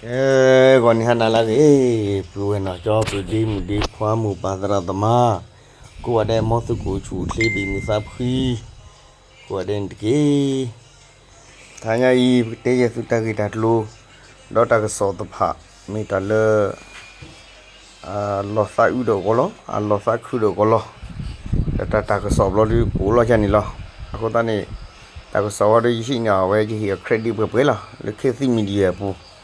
အဲ ဂီၤနံၤဟါနၤလၢအဂ့ၤ, ပုၢ်ဝဲၢ်နီၢ်ကၠီ ပုၢ်ဒ့မုၣ်ဒ့ခွါ မိၢ်ပၢ်သရၣ်သမါ, ကိးဂၤဒဲး မ်သုကအိၣ်ဆူၣ်အိၣ်ချ့ ဘ့ၣ်မုာ်သးဖှံ, ကိးဂၤဒဲးန့ၣ်တက့ၢ်. တဟါညါအံၤ ပကတဲယဲၢ်သုတၢ်ဂ့ၢ်တၢ်ကျိၤ ဒီးတၢ်ကစီၣ်တဖၣ် မ့ၢ်တၢ်လၢ အလီၤသးအုးဒီးဂီၤလီၤ, အလီၤသးခုဒီးဂီၤလီၤ, ဒီးတၢ်တၢ်ကစီၣ်ဘျီဒုးကအိၣ်လီၤကန့ၣ်လီၤ. အဃိသတးန့ၣ် တၢ်ကစီၣ်ဝဲဒီးယဟံးန့ၢ်အီၤဝဲ ယဟ့ၣ်အီၤ credit ပှဲၤပှဲၤလီၤ လၢ ခေတ်သစ် Media အပူၤ,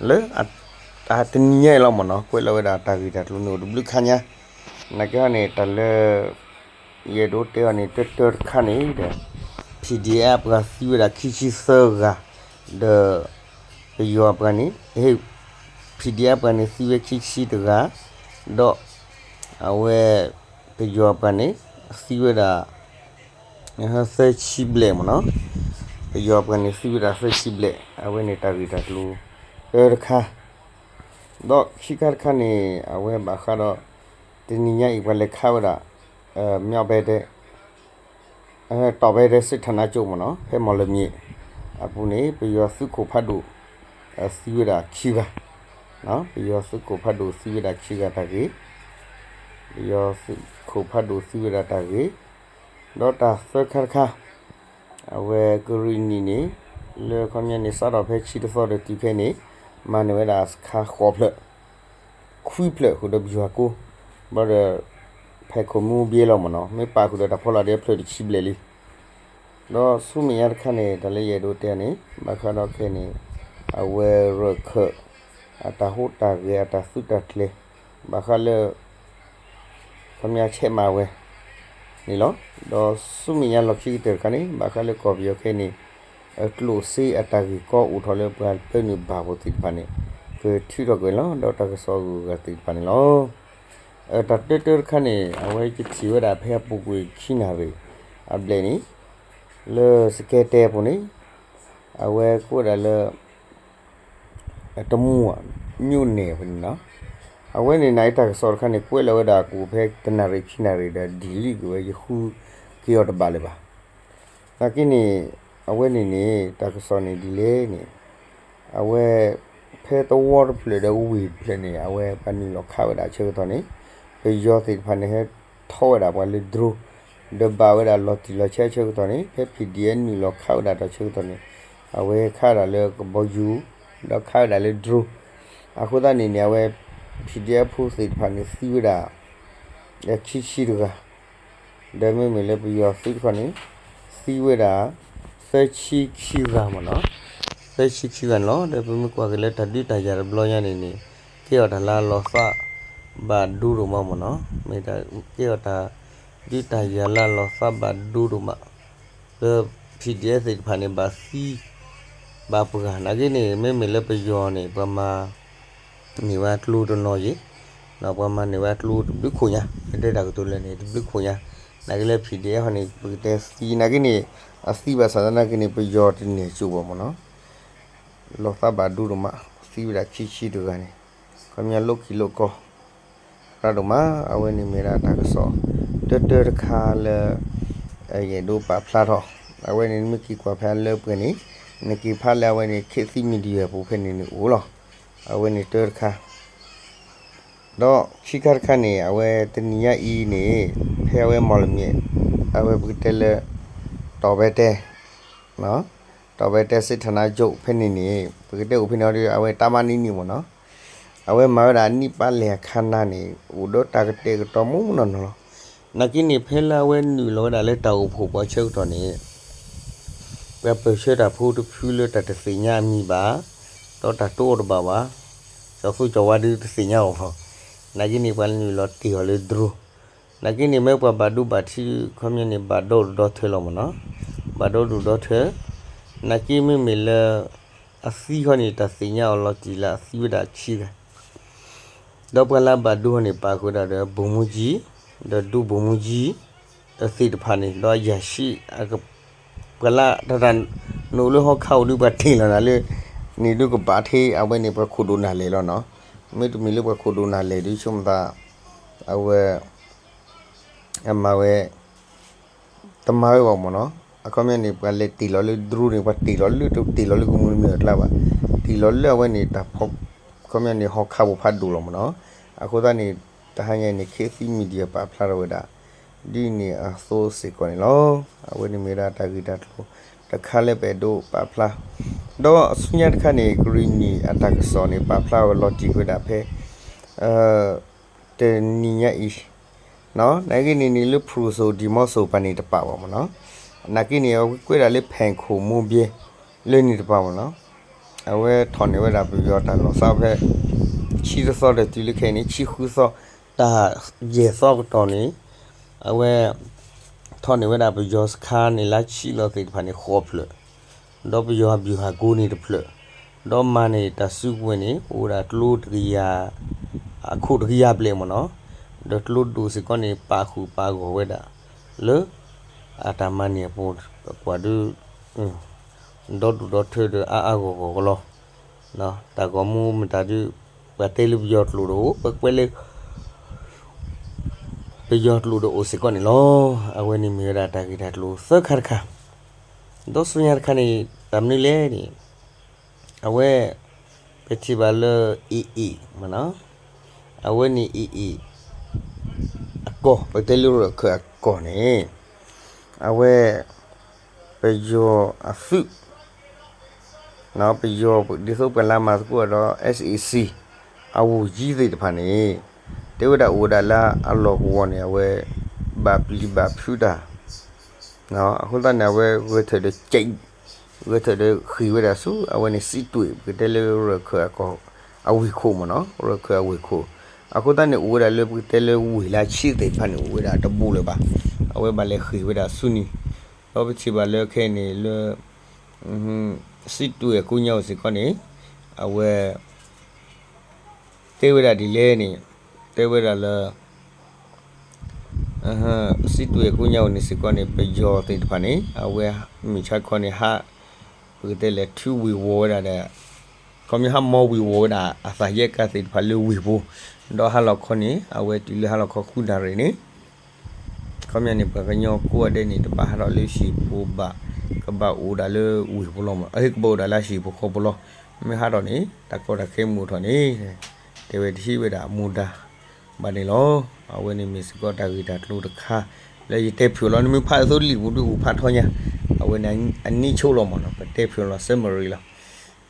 လၢ အတနံၤညါအံၤလီၤမ့ၢ်နီၤ ကွဲးလီၤဝဲဒၣ်တၢ်ဂ့ၢ်တၢ်ကျိၤန့ၣ်အိၣ်တဘျုးခါညါ, နာ်က့ဟီန့ၣ် တၢ်လၢ ယအဲၣ်ဒိးတဲအီၤန့ၣ် တၢတၢတခါန့ၣ်ဒီး PDF ပှၤသံဝဲဒၣ်ခံဆံသၢဂၤ, ဒီး ပယီၤပှၤန့ၣ် PDF ပှၤန့ၣ်သံဝဲခံဆံတဂၤ, ဒီး အဝဲ ပယီၤပှၤန့ၣ် သံဝဲဒၣ် သၢဆံဘျဲၣ်မ့ၢ်နီၤ, ပယီၤပှၤန့ၣ်သံဝဲဒၣ်သၢဆံဘျဲၣ်, အဝဲန့ၣ်တၢ်ဂ့ၢ်တၢ်ကျိၤ တၢတခါ, ဒီးခံခါတခါန့ၣ် အဝဲဘၣ်ဃးဒီး တနံၤညါအံၤပှၤလဲၤခးဝဲဒၣ် မ့ၢ်အီၤပဲတဲ တီၢ်ပဲတဲ စစ်ဌာနချုပ် မ့ၢ်နီၤ ဖဲမီၢ်လမၠဲၣ် အပူၤန့ၣ် ပယီၤသုးခိၣ်ဖးဒိၣ် သံဝဲဒၣ်ခံဂၤ, ပယီၤသုးခိၣ်ဖးဒိၣ်သံဝဲဒၣ်ခံဂၤတၢ်ဂ့ၢ်, ပယီၤသုးခိၣ်ဖးဒိၣ်သံဝဲဒၣ်တၢ်ဂ့ၢ်, ဒီးတၢ်သၢခါတခါ အဝဲကရံၣ်နံၣ်န့ၣ် လၢခီပညီန့ၣ် စးထီၣ်ဖဲဆံတသီဒီးတုၤခဲအံၤန့ၣ် မၤန့ၢ်ဝဲဒၣ်စခါဃိးဖျၢၣ် ခွံဖျၢၣ်ဃုာ်ဒီးပယီၤကိး, ဘၣ်ဒီး ဖဲခိၣ်မူဘ့လီၤမ့ၢ်နီၤ မ့ၢ်ပာ်ဃုာ်ဒီးတၢ်ဖီလာ်ဒီးဖျၢၣ်တဆံဘျဲၣ်လံ, ဒီးဆူမဲာ်ညါတခါန့ၣ် တၢ်လၢယအဲၣ်ဒိးတဲန့ၣ် ဘၣ်ဃးဒီးခဲအံၤန့ၣ် အဝဲရခၢၣ် အတၢ်ဟူးတၢ်ဂဲၤ အတၢ်သုးတၢ်ကျဲၤ ဘၣ်ဃးလၢ ခီပညီဆဲးမၤဝဲန့ၣ်လီၤ. ဒီးဆူမဲာ်ညါလီၢ်ခံကတၢၢ်တခါန့ၣ် ဘၣ်ဃးလၢကီၢ်ပယီၤခဲအံၤန့ၣ် အကျိၣ်စ့အတၢ်ဂ့ၢ်ကီအိၣ်ထီၣ်လၢပှၤပၢနုာ်ဘၣ်ဖိသ့ၣ်တဖၣ်န့ၣ် ကထုးထီၣ်ကွံာ်လီၤ ဒီးတၢ်ကစီၣ်အဂုၤအဂၤသ့ၣ်တဖၣ်န့ၣ်လီၤ. တၢ်တၢတၢတခါန့ၣ် အဝဲယထံၣ်ဝဲဒၣ်ဖဲအပူၤကွံာ်ခံနၣ်ရံၣ်အဘျဲၣ်န့ၣ် လၢစကဲတဲအပူၤန့ၣ် အဝဲကွဲးဒၣ်လၢ တမူ မြို့နယ် ဖဲန့ၣ်လီၤ. အဝဲန့ၣ် နာ်အံၤတၢ်ကစီၣ်တခါန့ၣ် ကွဲးလီၤဝဲဒၣ်ကအိၣ်ဖဲတနၣ်ရံၣ်ခံနၣ်ရံၣ်ဒီး delete ကွံာ်ဝဲ ယဃုက့ၤအီၤတဘၣ်လၢၤဘၣ်. နာ်က့န့ၣ် အဝဲန့ၣ်န့ၣ် တၢ်ကစီၣ်န့ၣ်ဒ်လဲၣ်န့ၣ် အဝဲ ဖဲသဝီတဖျၢၣ်ဒီးဝ့ၢ်တဖျၢၣ်န့ၣ် အဝဲပှၤနုာ်လီၤခးဝဲဒၣ်အဆၢကတီၢ်န့ၣ် ပယီၤသ့ၣ်တဖၣ်န့ၣ် ဟဲထီၣ်ဝဲဒၣ်ပှၤလၢ drone ဒီးဘၣ်ဝဲဒၣ်လီၤတံၢ်လီၤဆဲးအဆၢကတီၢ်န့ၣ် ဖဲ PDF နုာ်လီၤခးဝဲဒၣ်ဒီးအဆၢကတီၢ်န့ၣ် အဝဲခးဒၣ်လၢကဘီယူၤ ဒီးခးဝဲဒၣ်လၢ drone အဃိသတးန့ၣ်န့ၣ် အဝဲ PDF ဖိသ့ၣ်တဖၣ်န့ၣ် သံဝဲဒၣ် ခံဆံတဂၤ ဒီးမ့မ့ၢ်လၢပယီၤသုးတခီန့ၣ် သံဝဲဒၣ် သၢဆံခံဂၤမ့ၢ်နီၤ, သၢဆံခံဂၤန့ၣ်လီၤ. ဒီးပမ့ၢ်ကွၢ်က့ၤလၢတၢ်ဒုးတၢ်ယၤတဘျီညါန့ၣ်န့ၣ် ကဲအီၤတၢ်လၢအလီၤသးဘၣ်ဒိဒိၣ်မးမ့ၢ်နီၤ, မ့ၢ်တၢ်ကဲအီၤတၢ်ဒုးတၢ်ယၤလၢအလီၤသးဘၣ်ဒိဒိၣ်မး လၢ PDF သ့ၣ်တဖၣ်န့ၣ် ဘၣ်သံ ဘၣ်ပှၢ် နာ်က့န့ၣ် မ့မ့ၢ်လၢပယီၤန့ၣ် ပှၤမၤ န့ၢ်ဝဲအကျိတနီၤယံၤ, ပှၤမၤန့ၢ်ဝဲအကျိတဘျုးခိၣ်ညါ ပတဲတၢ်ကတိၤလၢန့ၣ် တဘျုးခိၣ်ညါ, နာ်က့လၢ PDF ဟီန့ၣ် ပကတဲသံ နာ်က့န့ၣ် အသံဘၣ်ဆၣ်သနာ်က့န့ၣ် ပယီၤတန့ၢ်ကၠိဘၣ်မ့ၢ်နီၤ, လီၤသးဘၣ်ဒိဒိၣ်မး သံဝဲဒၣ်ခံဆံတဂၤန့ၣ် ခီပညီလိးခံလိးကီၢ် ရၢဒိၣ်မး, အဝဲန့ၣ်မ့ၢ်ဒၣ်တၢ်ကစီၣ် တၢတၢတခါလၢ ယအဲၣ်ဒိးပာ်ဖျါထီၣ်, အဝဲန့ၣ်နမ့ၢ်က့ၤကွၢ်ဖဲအလၢပှဲၤန့ၣ် နက့ၤဖးလၢအဝဲန့ၣ် ခေတ်သစ် Media ပူၤဖဲန့ၣ်န့ၣ်အိၣ်လီၤ, အဝဲန့ၣ်တၢတခါ ဒီးခံခါတခါန့ၣ် အဝဲတနံၤညါအံၤန့ၣ် ဖဲအဝဲမီၢ်လမၠဲၣ် အဝဲပကတဲလၢ တီၢ်ပဲတဲ တီၢ်ပဲတဲ စစ်ဌာနချုပ် ဖဲန့ၣ်န့ၣ် ပကတဲအိၣ်ဖဲန့ၣ်ဒီး အဝဲတၢ်မၤနံၤန့ၣ်မ့ၢ်နီၤ, အဝဲမၤဝဲဒၣ်အနံၣ်ပာ်လဲၢ်အခါနၤန့ၣ် အိၣ်ဒီးတၢ်ကတဲာ်ကတီၤမ့ၢ်နီၢ်နီၢ်လီၤ. နာ်က့န့ၣ် ဖဲလၢအဝဲနုာ်လီၤဝဲဒၣ်လၢတၢ်အိၣ်ဖှိၣ်ပူၤအဆၢကတီၢ်န့ၣ် ပှၤပၢၢ်ဆၢတၢ်ဖိတဖုလၢတၢ်တသ့ၣ်ညါအမံၤဘၣ်, ဒီးတၢ်တိအီၤတဘၣ်ဘၣ်, ကၠီၤသူကၠီၤဝါဒုတသ့ၣ်ညါအီၤဘၣ်, နာ်က့န့ၣ် ပှၤနုာ်လီၤတ့ၢ်အီၤလၢ drone, နာ်က့န့ၣ် မ့ၢ်ပှၤဘၣ်ဒိဘၣ်ထံး ခီပညီန့ၣ် ဘၣ်ဒီဒူၣ်ဒီထၢလီၤမ့ၢ်နီၤ, ဘၣ်ဒီဒူၣ်ဒီထၢ, နာ်က့မ့မ့ၢ်လၢ အသံခီန့ၣ် တၢ်သ့ၣ်ညါအီၤလီၤတံၢ်လၢအသံဝဲဒၣ်ခံဂၤ ဒီးပှၤလၢအဘၣ်ဒိန့ၣ် ပာ်ဃုာ်ဒၣ်ဒီး ဗိုလ်မှူးကြီး, ဒီးဒုဗိုလ်မှူးကြီး သ့ၣ်တဖၣ်န့ၣ် ဒီးအရာရှိ ပှၤလၢတၢ်တၢ်နအိၣ်လၢဟီခါအိၣ်ဒုး ပှၤတ့ၢ်လီၤနၤလၢ န့ၣ်ဒုးကဘၣ်ထဲ အဝဲန့ၣ် ပှၤခိၣ်ဒိၣ်နၢ်လဲၣ်လီၤနီၤ, မ့တမ့ၢ်လၢပှၤခိၣ်ဒိၣ်နၢ်လဲၣ်ဒုး ဆိကမိၣ်သး အဝဲ အမၤဝဲ တမၤဝဲဘၣ်မ့ၢ်နီၤ, အခီပညီန့ၣ် ပှၤလဲၤတ့ၢ်လီၤလၢ drone န့ၣ် ပှၤတ့ၢ်လီၤလၢ တ့ၢ်လီၤလၢကမူၤတမ့ၢ်အကျါဘၣ်, တ့ၢ်လီၤလၢအဝဲန့ၣ်တၢ်ဖီ ခီပညီန့ၣ် ဟီၣ်ခးပိာ်ဖးဒိၣ်လီၤမ့ၢ်နီၤ. အဃိသတးန့ၣ် တဟါညါန့ၣ် ခေတ်သစ် Media ပာ်ဖျါထီၣ်ဝဲဒၣ် ဒ်န့ၣ်အသိးစ့ၢ်ကီးန့ၣ်လီၤ. အဝဲန့ၣ်မ့ၢ်ဝဲဒၣ်တၢ်ဂ့ၢ်တၢ်ကျိၤတခါလၢပအဲၣ်ဒိးပာ်ဖျါ, ဒီးဆူညါတခါန့ၣ် ကရံၣ်နံၣ်အတၢ်ကစီၣ်န့ၣ် ပာ်ဖျါဝဲလီၤတံၢ်ဝဲဒၣ်ဖဲ တနံၤညါအံၤ နာ်က့န့ၣ်န့ၣ်လၢဖရူစိၤဒံၤမီစိၤပၤန့ၣ်တပာ်ဘၣ်မ့ၢ်နီၤ. နာ်က့န့ၣ် အဝဲကွဲးဒၣ်လၢဖဲၣ်ခိၣ်မိၢ်ဘဲ လၢန့ၣ်တပာ်မ့ၢ်နီၤ. အဝဲထီၣ်န့ၢ်ဝဲဒၣ်ပယီၤတၢ်လီၤဆီဖဲ ဆံတသီဒီးတုၤလၢခဲအံၤန့ၣ် ဆံဃုသီ တၢ်ယဲၢ်သီကတီၢ်န့ၣ် အဝဲ ထီၣ်န့ၢ်ဝဲဒၣ်ပယီၤစခါန့ၣ် လၢဆံးလီၤသ့ၣ်တဖၣ်န့ၣ် ဃိးဖျၢၣ်, ဒီးပယီၤအဘျုးဟးကိန့ၣ်တဖျၢၣ်, ဒီးမၤန့ၢ်တၢ်စုကဝဲၤန့ၣ် အိၣ်ဝဲဒၣ်ကျိတကယၤ အခိၣ်တကယၤဘျဲၣ်မ့ၢ်နီၤ, ဒီးကျိဒိၣ်စ့ၢ်ကီးန့ၣ် ပာ်ဃုာ်ပာ်ဂီၢ်ဝဲဒၣ် လၢ အတၢ်မၤန့ၢ်အပူၤ ပကွၢ်ဒုး ဒီဒူၣ်ဒီထၢဒီးအါအါဂီၢ်ဂီၢ်ကလီၤ. တၢ်ဂီၤမူမတၤဒုး ပှၤတဲလၢပယီၤကျိာ်တအိၣ် ပကွဲးလၢ ပယီၤကျိာ်တအိၣ်စ့ၢ်ကီးန့ၣ်လီၤ. အဝဲန့ၣ်မ့ၢ်ဝဲဒၣ်တၢ်ဂ့ၢ်တၢ်ကျိၤသၢခါတခါ, ဒီးဆူညါတခါန့ၣ် တၢ်မနုၤလဲၣ်န့ၣ် အဝဲ ပထံၣ်ဘၣ်လၢ အ့ၣ်အ့ၣ် မ့ၢ်နီၤ, အဝဲန့ၣ် အ့ၣ်အ့ၣ် အကီၢ် ပကတဲလၢရၢၢ်ခၢၣ်အကီၢ်န့ၣ် အဝဲ ပယီၤအသုး ပယီၤဒ်သိးပှၤလၢမၤသကိးဒီး SAC အဝူၤကၠံသ့ၣ်တဖၣ်န့ၣ် တဲဝဲဒၣ်အိၣ်ဝဲဒၣ်လၢအလီၢ်ကဝီၤန့ၣ် အဝဲ ဘၣ်ပျံၤဘၣ်ဖုးတၢ် အဃိသတးန့ၣ် အဝဲဂဲၤထၢၣ်ဒီး ကဲး ဂဲၤထၢၣ်ဒီးဃ့ၢ်ဝဲဒၣ်ဆူ အဝဲန့ၣ် စံးတွ့ၣ် ပကတဲလၢရၢၢ်ခၢၣ်အကီၢ် အဝ့ၢ်ခိၣ်မ့ၢ်နီၤ ရၢၢ်ခၢၣ်အဝ့ၢ်ခိၣ်, အဃိသတးန့ၣ် အိၣ်ဝဲဒၣ်လၢပကတဲလၢဝ့ၢ်လၢဆံးသ့ၣ်တဖၣ်န့ၣ် အိၣ်ဝဲဒၣ်တဘူးလၢၤဘၣ်, အဝဲဘၣ်လဲၤဃ့ၢ်ဝဲဒၣ်ဆူန့ၣ်, ဒီးပထံၣ်ဘၣ်လၢခဲအံၤန့ၣ်လၢ စံးတွ့ၣ်အကိးညါအိၣ်စ့ၢ်ကီးန့ၣ် အဝဲ တဲဝဲဒၣ်ဒ်လဲၣ်န့ၣ် တဲဝဲဒၣ်လၢ စံးတွ့ၣ်အကိးညါအိၣ်န့ၣ်စ့ၢ်ကီးန့ၣ် ပယီၤသ့ၣ်တဖၣ်န့ၣ် အဝဲမုၢ်ဆါခီန့ၣ် ဟး ပကတဲလဲၤထုးဝ့ၤဝီၤဝဲဒၣ်ဒီး ခီပညီဟးမီဝ့ၤဝီၤဝဲဒၣ်အသးယဲၢ်ကါသ့ၣ်တဖၣ်လၢဝ့ၢ်ပူၤ, ဒီးဟါလီၤခီန့ၣ် အဝဲတုၤလၢဟါလီၤခီဃုနၣ်ရံၣ်န့ၣ် ခီပညီန့ၣ် ပှၤကညီကိးဂၤဒဲးန့ၣ် တဘၣ်ဟးထီၣ်လၢဟံၣ်ပူၤဘၣ်, ကဘၣ်အိၣ်ဒၣ်လၢဝ့ၢ်ပူၤလီၤမး, အဟ့ၣ် ကဘၣ်အိၣ်ဒၣ်လၢဟံၣ်ပူၤဃီပူၤလီၤ. မ့ၢ်ဟးထီၣ်န့ၣ် တၢ်ကီတၢ်ခဲမုာ်ထီၣ်န့ၣ် တဲဝဲတဟ့ၣ်ဝဲဒၣ်အမူဒါဘၣ်န့ၣ်လီၤ. အဝဲန့ၣ်မ့ၢ်စ့ၢ်ကီးတၢ်ဂ့ၢ်တၢ်ကျိၤတခါ လၢယတဲဖျိးလီၤ. နမ့ၢ်ဖးအသိးလံာ်ပူၤဒုးအိၣ်ဖးထီညါ, အဝဲန့ၣ်အနံၣ်ဆိလီၤမးနီၤ, ပတဲဖျိးလီၤ summary လီၤ.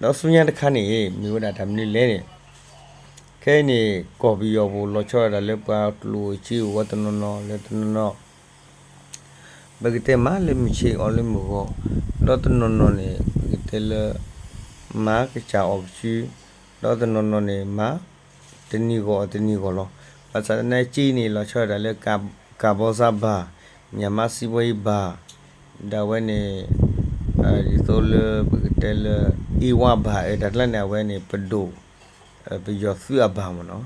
ဒီးဆူညါတခါန့ၣ် မ့ၢ်ဝဲဒၣ်တၢ်မနုၤလဲၣ်န့ၣ် ခဲအံၤန့ၣ် ကီၢ်ပယီၤပူၤလီၤဆီဒၣ်တၢ်လၢပှၤကျိၣ်အိၣ်စ့အိၣ်ဝဲတနီၤနီၤလၢတနီၤနီၤ ပကတဲမၤလၢမုၢ်ဆ့ၣ်အီၤလၢမုၢ်ဂီၤ, ဒီးတနီၤနီၤန့ၣ် ပကတဲလၢ မၤကစၢ်အီၣ်ကစု, ဒီးတနီၤနီၤန့ၣ် မၤတနံၤဂီၤအီၤတနံၤဂီၤလီၤ. ဘၣ်ဆၣ်သနာ်က့န့ၣ် လီၤဆီဒၣ်တၢ်လၢ ကၢ်ဘီစါဘၣ်, မၠၣ်မါစံးဘီအံဘၣ်, ဒီးအဝဲန့ၣ် ဒ်သိးလၢပကတဲလၢ အ့ဝါဘၣ် အတၢ်ကျါန့ၣ် အဝဲန့ၣ် ပဒိၣ် ပယီၤသုးအဘၣ်မ့ၢ်နီၤ.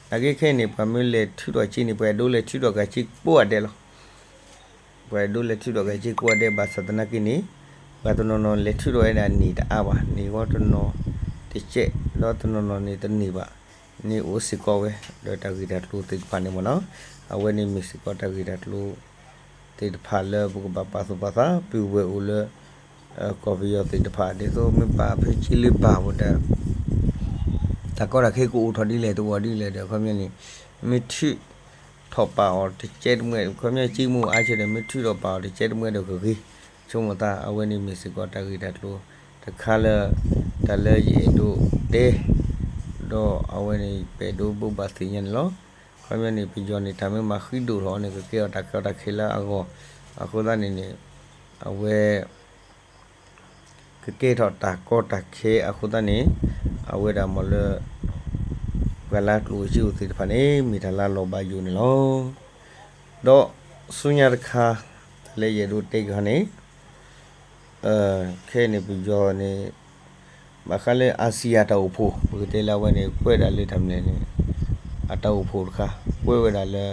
နာ်က့ခဲအံၤန့ၣ် ပှၤမ့ၢ်လဲၤထုးထီၣ်စ့န့ၣ် ပှၤအဲၣ်ဒိးလဲၤထုးထီၣ်က့ၤစ့ကိးဂၤဒဲးလီၤ. ပှၤအဲၣ်ဒိးလဲၤထုးထီၣ်က့ၤစ့ကိးဂၤဒဲး ဘၣ်ဆၣ်သနာ်က့န့ၣ် ပှၤတနီၤနီၤလဲၤထုးထီၣ်ဝဲဒၣ်န့ၣ်တအါဘၣ်, န့ၢ်ဝဲတနီၤတကဲး ဒီးတနီၤနီၤန့ၣ်တန့ၢ်ဘၣ်, န့ၣ်အိၣ်စ့ၢ်ကီးဝဲ ဒီးတၢ်ဂ့ၢ်တၢ်ကျိၤသ့ၣ်တဖၣ်န့ၣ်မ့ၢ်နီၤ. အဝဲန့ၣ်မ့ၢ်စ့ၢ်ကီးတၢ်ဂ့ၢ်တၢ်ကျိၤ သ့ၣ်တဖၣ်လၢပကဘၣ်ပာ်သူၣ်ပာ်သး ပုၢ်ဝဲၢ်အိၣ်လၢ ကီၢ်ပယီၤသ့ၣ်တဖၣ် ဒ်သိးမ့ၢ်ပာ်ဖဲစ့လၢဘၣ်ဝဲဒီး တၢ်ကီတၢ်ခဲကအိၣ်ထီၣ်ဒ်လဲၣ်တအိၣ်ဒ်လဲၣ်ဒီး ခီပညီန့ၣ် မ့ၢ်ထုးထီၣ်ပာ်အီၤတကဲတမှဲ ခီပညီစ့မ့ၢ်အါဆၢဒီး မ့ၢ်ထုးထီၣ်ပာ်အီၤတကဲတမှဲဒီးကဂ့ၤ, ဆိကမိၣ်သး အဝဲန့ၣ်မ့ၢ်စ့ၢ်ကီးတၢ်ဂ့ၢ်တၢ်ကျိၤတခါလၢ တၢ်လၢယအဲၣ်ဒိးတဲ ဒီးအဝဲန့ၣ် ပအဲၣ်ဒိးဘိးဘၣ်သ့ၣ်ညါန့ၣ်လီၤ. ခီပညီန့ၣ် ပယီၤန့ၣ် တၢ်မ့ၢ်မၤဃံဒိၣ်ထီၣ်န့ၣ် ကကဲအီၤတၢ်ကီတၢ်ခဲလၢအဂီၢ်, အဃိသတးန့ၣ်န့ၣ် အဝဲ ကကဲထီၣ်တၢ်ကီတၢ်ခဲအဃိသတးန့ၣ် အဝဲဒၣ်မ့ၢ်လၢ ပှၤလၢကျိၣ်စ့အိၣ်သ့ၣ်တဖၣ်န့ၣ် မ့ၢ်တၢ်လၢအလီၤဘၣ်ယိၣ်န့ၣ်လီၤ. ဒီးဆူညါတခါ တၢ်လၢယအဲၣ်ဒိးတဲက့ၤဟီန့ၣ် ခဲအံၤန့ၣ် ပယီၤန့ၣ် ဘၣ်ဃးလၢ အာဆီယံ အတၢ်အိၣ်ဖှိၣ် ပကတဲလၢအဝဲန့ၣ် ကွဲးဒၣ်လၢတၢ်မနုၤလဲၣ်န့ၣ် အတၢ်အိၣ်ဖှိၣ်တခါ ကွဲးဝဲဒၣ်လၢ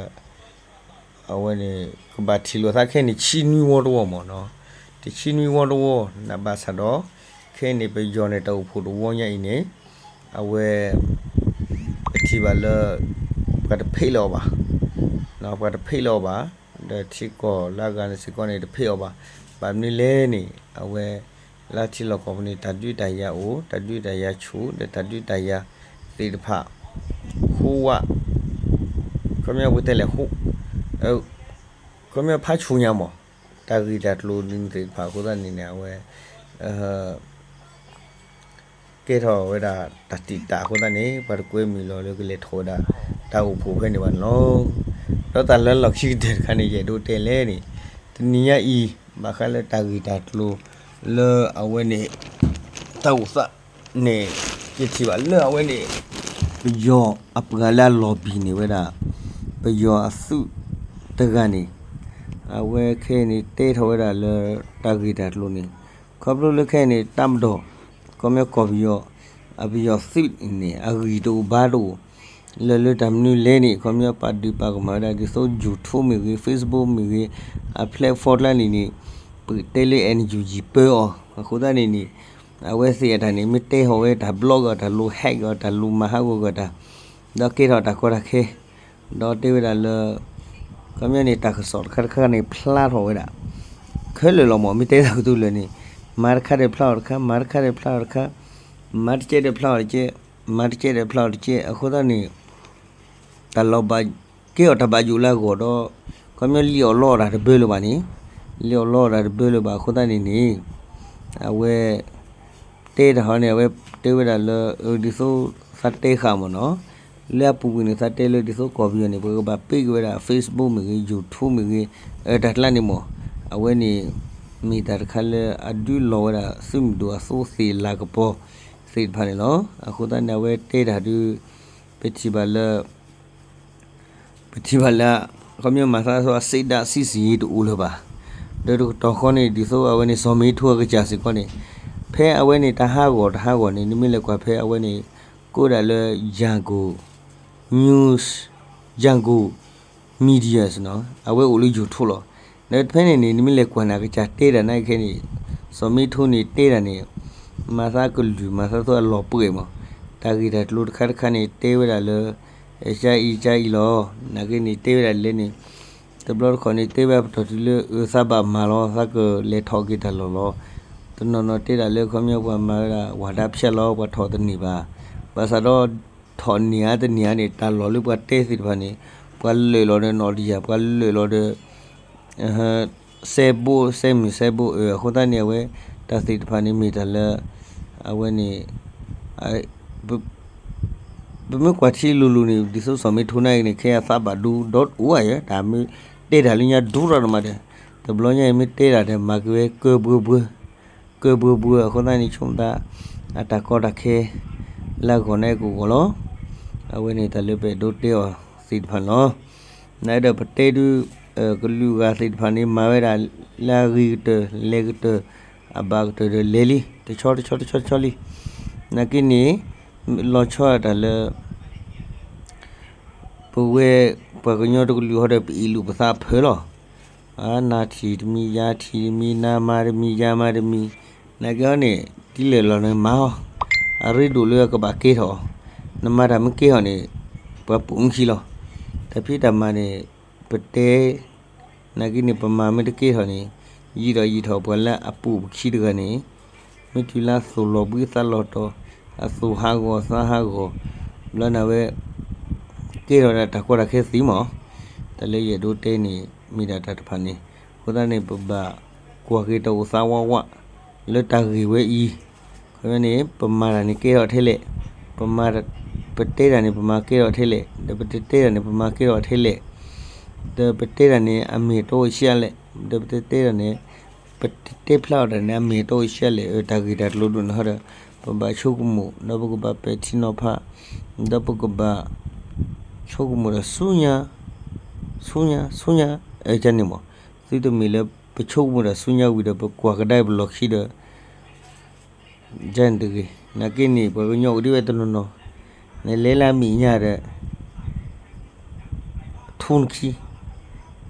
အဝဲန့ၣ် ကဘၣ်ထံၣ်လိာ်သးခဲအံၤန့ၣ် ဆံနွံဝီတဝီမ့ၢ်နီၤ, တဆံနွံဝီတဝီ နဘၣ်ဆၣ်ဒီး ခဲအံၤန့ၣ် ပယီၤန့ၣ် တၢ်အိၣ်ဖှိၣ်တဝီညါအံၤန့ၣ် အဝဲ ပထံၣ်ဘၣ်လၢ ပှၤတဖံးလၢၤအီၤဘၣ်, ပှၤတဖံးလၢၤအီၤဘၣ်, ဒီးထံကီၢ်လၢအဂၤန့ၣ်စ့ၢ်ကီးန့ၣ် တဖံးအီၤဘၣ်. ဘၣ်မနုၤလဲၣ်န့ၣ် အဝဲ လၢထံလီၢ်ကီၢ်ပူၤန့ၣ် တၢ်ဒုးတၢ်ယၤအိၣ်, တၢ်ဒုးတၢ်ယၤဆူၣ် ဒီးတၢ်ဒုးတၢ်ယၤသ့ၣ်တဖၣ် ဃိဝဲ, ခီပညီပကတဲလဲၣ် ခီပညီဖးဆူၣ်ညါမး, တၢ်ဂ့ၢ်တၢ်ကျိၤဒ်န့ၣ်သ့ၣ်တဖၣ်အဃိသတးန့ၣ်န့ၣ် အဝဲ ကဲထီၣ်ဝဲဒၣ်တၢ်တံာ်တာ်အဃိသတးန့ၣ် ပှၤတကွဲမုာ်လီၤလၢကလဲၤထီၣ်ဝဲဒၣ်တၢ်အိၣ်ဖှိၣ်ဖဲန့ၣ်ဘၣ်န့ၣ်လီၤ. ဒီးတၢ်လၢလီၢ်ခံကတၢၢ်တခါန့ၣ် ယအဲၣ်ဒိးတဲလဲၣ်န့ၣ် တနံၤညါအံၤ ဘၣ်ဃးလၢတၢ်ဂ့ၢ်တၢ်ကျိၤလၢအဝဲန့ၣ် တၢ်အိၣ်သးန့ၣ် ယထံၣ်ဘၣ်လၢအဝဲန့ၣ် ပယီၤအပှၤလၢအလီၤဘံၣ်န့ၢ်ဝဲဒၣ် ပယီၤအသုးတဂၤန့ၣ် အဝဲခဲအံၤန့ၣ် တဲထီၣ်ဝဲဒၣ်လၢတၢ်ဂ့ၢ်တၢ်ကျိၤန့ၣ် ခီဖျိလၢခဲအံၤန့ၣ် တပ်မတော် ခီပညီကီၢ်ပယီၤ အပယီၤသုးန့ၣ် အဂံၢ်တအိၣ်ဘါတအိၣ် လၢလၢတၢ်မနုၤလဲၣ်န့ၣ် ခီပညီပာ်ဒုးပာ်ကမၣ်ဝဲဒၣ်ဒ်သိး YouTube မ့ၢ်ဂ့ၤ Facebook မ့ၢ်ဂ့ၤ အ platform ကျါန့ၣ်န့ၣ် ပတဲလၢ NUG ပၢအီၤ အဃိသတးန့ၣ်န့ၣ် အဝဲသ့ၣ်အတၢ်န့ၣ် မ့ၢ်တဲဟီၣ်ဝဲတၢ် block အီၤ တၢ်လိၤ hack အီၤ တၢ်လိၤမၤဟးဂီၤကွံာ်တၢ် ဒီးကဲထီၣ်တၢ်ကီတၢ်ခဲ ဒီးတဲဝဲဒၣ်လၢ ခီပညီန့ၣ် တၢ်ကစီၣ်တခါတခါန့ၣ် ဖျါထီၣ်ဝဲဒၣ် ခဲလၢာ်လီၤမး မ့ၢ်တဲတၢ်ကတိၤလၢာ်န့ၣ် မၤတခါဒီးဖျါအီၤတခါ မၤတခါဒီးဖျါအီၤတခါ မၤတကဲဒီးဖျါအီၤတကဲ မၤတကဲဒီးဖျါအီၤတကဲ အဃိသတးန့ၣ် တၢ်လီၤဘၣ်ကဲအီၤတၢ်ဘၣ်ယိၣ်လၢအဂီၢ်ဒီး ခီပညီလံၣ်အီၣ်လီအီၣ်တၢ်တဘၢလၢၤဘၣ်န့ၣ် လံၣ်အီၣ်လီအီၣ်တၢ်တဘၢလၢၤဘၣ်အဃိသတးန့ၣ်န့ၣ် အဝဲ တဲတၢ်ဟီန့ၣ် အဝဲတဲဝဲဒၣ်လၢ ဒ်သိးသးတဲဃာ်မ့ၢ်နီၤ လၢအပူၤကွံာ်န့ၣ် သးတဲလၢဒ်သိးကီၢ်ပယီၤန့ၣ် ပကဘၣ်ပ့ၢ်က့ၤဝဲဒၣ် Facebook မ့ၢ်ဂ့ၤ YouTube မ့ၢ်ဂ့ၤ တၢ်ကျါန့ၣ်မ့ၢ် အဝဲန့ၣ် မ့ၢ်တၢ်တခါလၢအဒုးလီၤဝဲဒၣ် သုးမုၢ်ဒိၣ်အသိသ့ၣ်လၤကပီၤသ့ၣ်တဖၣ်န့ၣ်လီၤ. အဃိသတးန့ၣ် အဝဲတဲတၢ်ဒုး ပထံၣ်ဘၣ်လၢ ပထံၣ်ဘၣ်လၢ ခီပညီမၤသးအသိး အစံးဒၣ်စံးစံးယံၤတအိၣ်လၢၤဘၣ်. ဒီးတကတီၢ်ဃီန့ၣ် ဒ်သိးအဝဲန့ၣ် စီၤမ့ထိအကစၢ်စ့ၢ်ကီးန့ၣ် ဖဲအဝဲန့ၣ် တၢ်ဟးဂီၤတဟးဂီၤန့ၣ် နမ့ၢ်လဲၤကွၢ်ဖဲအဝဲန့ၣ် ကိးဒၣ်လၢ Yangon News, Yangon Media နီၤ အဝဲအိၣ်လၢ YouTube လီၤ. ဒီးဖဲန့ၣ်န့ၣ် နမ့ၢ်လဲၤကွၢ်န့ၣ် အကစၢ်တဲတၢ်နာ်က့ခဲန့ၣ် စီၤမ့ထိန့ၣ်တဲတၢ်န့ၣ် မၤသးကလုၢ် မၤသးသိးအလီၤပှဲၤမး တၢ်ဂ့ၢ်တၢ်ကျိၤတခါတခါန့ၣ် တဲဝဲဒၣ်လၢ ကၢအံၤကၢအံၤလီၤ. နာ်က့န့ၣ် တဲဝဲဒၣ်လဲၣ်န့ၣ် တဘျီတခီၣ်န့ၣ် တဲဝဲပတီၢ်တုၤလၢ အၢ သးဘၣ်မၤလီၤ သးကလဲၤထီၣ်က့ၤတၢ်လီၢ်လီၤ. တနီၤနီၤတဲဒၣ်လၢခီပညီပှၤမၤဝဲဒၣ် ဝၤဒါဖျဲးလီၤ ပှၤထီၣ်တန့ၢ်ဘၣ်. ဘၣ်ဆၣ်ဒီး ထီၣ်န့ၢ်ဧါတန့ၢ်ဧါန့ၣ် တၢ်လီၢ်လၢပှၤတဲသ့ၣ်တဖၣ်န့ၣ် ပှၤလၢာ်လီၤဒီးနီၣ်တယၢ် ပှၤလၢာ်လီၤဒီး စဲဘိ စဲမုၢ်စဲဘိ အၢ အဃိသတးန့ၣ် အဝဲ တၢ်သ့ၣ်တဖၣ်န့ၣ်မ့ၢ်တၢ်လၢ အဝဲန့ၣ် ပမ့ၢ်ကွၢ်ထံလိၤလိၤန့ၣ် ဒ်သိးစီၤမ့ထိနာ်က့န့ၣ် ခဲအံၤအသးဘၣ်ဒိဒီးအိၣ်ဧါ တၢ်မ့ၢ်တဲတၢ်လၢညါဒိၣ်ထီၣ်တမးဒီး တဘျီညါအံၤမ့ၢ်တဲတၢ်ဒီး မၤက့ၤဝဲကၢဘှၢဘှၢ ကၢဘှၢဘှၢ အဃိသတးန့ၣ် ဆိကမိၣ်သး အတၢ်ကီတၢ်ခဲ လၢအဂီၢ်န့ၣ်ကဂီၢ်လီၤ. အဝဲန့ၣ်တၢ်လၢပအဲၣ်ဒိးတဲအီၤသ့ၣ်တဖၣ်န့ၣ်လီၤ. နအဲၣ်ဒိးပတဲဒုး ကလုာ်ဂၤသ့ၣ်တဖၣ်န့ၣ် မၤဝဲဒၣ်လၢအဂ့ၤကတၢၢ် လဲၤကတၢၢ် အဘၣ်ကတၢၢ်ဒီးလဲၤလံ တဆီတဆီတဆီတဆီလံ. နာ်က့န့ၣ် လီၤဆီဒၣ်တၢ်လၢ ပဝဲ ပှၤကညီတကလုာ်ဃီဒီး ပအ့ၣ်လိာ်ပသးဖၢလီၤ. နၤထံၣ်တမံၤ ယၤထံၣ်တမံၤ နၤမၤတမံၤ ယၤမၤတမံၤ နာ်က့ဟီန့ၣ် ဒ်လဲၣ်လီၤန့ၣ်မၤအီၤ အရ့ဒိၣ်လၢအကဘၣ်ကဲထီၣ်အီၤ နမၤတၢ်မ့ၢ်ကဲထီၣ်န့ၣ် ပှၤပိာ်မုၣ်ခံလီၤ. တၢ်ဖံးတၢ်မၤန့ၣ် ပတဲ နာ်က့န့ၣ် ပမၤမ့ၢ်တကဲထီၣ်န့ၣ် ယံာ်ထီၣ်ယံာ်ထီၣ် ပှၤလၢအပိာ်ပခံတဂၤန့ၣ် မ့ၢ်တုၤလၢအသိၣ်လီၤဘှံးသးလီၤတီၤ အသိၣ်ဟးဂီၤသးဟးဂီၤ ဘျီန့ၣ်ဝဲ ကဲထီၣ်ဒၣ်တၢ်ကီတၢ်ခဲသ့မး. တၢ်လၢယအဲၣ်ဒိးတဲန့ၣ် မ့ၢ်ဒၣ်တၢ်တဖၣ်န့ၣ် အဃိသတးန့ၣ် ပဘၣ်ကွၢ်က့ၤတၢ်အိၣ်သးဝးဝး လၢတၢ်ဂ့ၢ်ဝဲအံၤ ခီန့ၣ် ပမၤတၢ်န့ၣ်ကဲထီၣ်ထဲလဲၣ်, ပမၤ ပတဲတၢ်န့ၣ် ပမၤကဲထီၣ်ထဲလဲၣ်, ဒီးပတတဲတၢ်န့ၣ် ပမၤကဲထီၣ်ထဲလဲၣ်, ဒီးပတဲတၢ်န့ၣ် အမ့ၢ်တအိၣ်ဆံးအါလဲၣ်, ဒီးပတတဲတၢ်န့ၣ် ပတတဲဖျါအီၤတၢ်န့ၣ် အမ့ၢ်တအိၣ်ဆံးအါလဲၣ်, တၢ်ဂ့ၢ်တၢ်ကျိၤဒိၣ်န့ၣ်ဟီဒီး ပဘၣ်ဆိကမိၣ် ဒီးပကဘၣ်ပဲာ်ထံနီၤဖး ဒီးပကဘၣ်ဆိကမိၣ်ဒီးဆူညါ ဆူညါ ဆူညါ အကန့ၣ်မး, သုတမ့ၢ်လၢပဆိကမိၣ်တၢ်ဆူညါဝံၤဒီး ပကွၢ်ကဒါပလီၢ်ခံဒီး ကန့ၣ်တဂ့ၤ. နာ်က့န့ၣ် ပှၤကညီအိၣ်ဒံးဝဲတနီၤနီၤ, နလဲၤလၢအမဲာ်ညါဒီး ထူနခံ,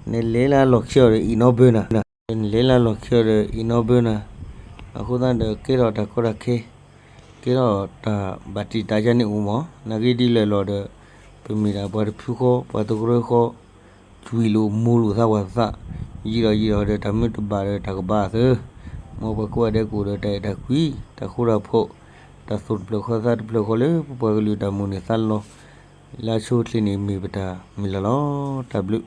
နလဲၤလၢအလီၢ်ခံအီၤဒီး အံၤနီဘၢနၤ, နလဲၤလၢအလီၢ်ခံအီၤဒီး အံၤနီဘၢနၤ, အဃိသတးဒီး ကဲထီၣ်တၢ်ကီတၢ်ခဲ ကဲထီၣ်တၢ်ဘၣ်တံာ်တာ်ယါန့ၣ်အိၣ်မး, နာ်က့ဒ်လဲၣ်လီၤဒီး ပမ့ၢ်ဒၣ်ပှၤတဖုဃီ ပှၤတကရၢဃီ, ကွံာ်လိာ်မူလိာ်သးပှၤသး, ယံာ်ဒီးယံာ်ဒီးဒီး တၢ်မုၢ်တဘၣ်ဒီးတၢ်ကဘၣ်သၢ, မ်ပှၤကိးဂၤဒဲးကအိၣ်ဒီးတၢ်အဲၣ်တၢ်ကွံ, တၢ်ဃူတၢ်ဖိး, တၢ်သူၣ်တဖျၢၣ်ဃီသးတဖျၢၣ်ဃီလၢ ပပှၤကလုာ်တၢ်မိၣ်န့ၢ်သးလီ, လၢအဆိအချ့န့ၣ်မ့ၢ်ပတၢ်မုၢ်လၢ်လီၤ. တၢ်ဘျုး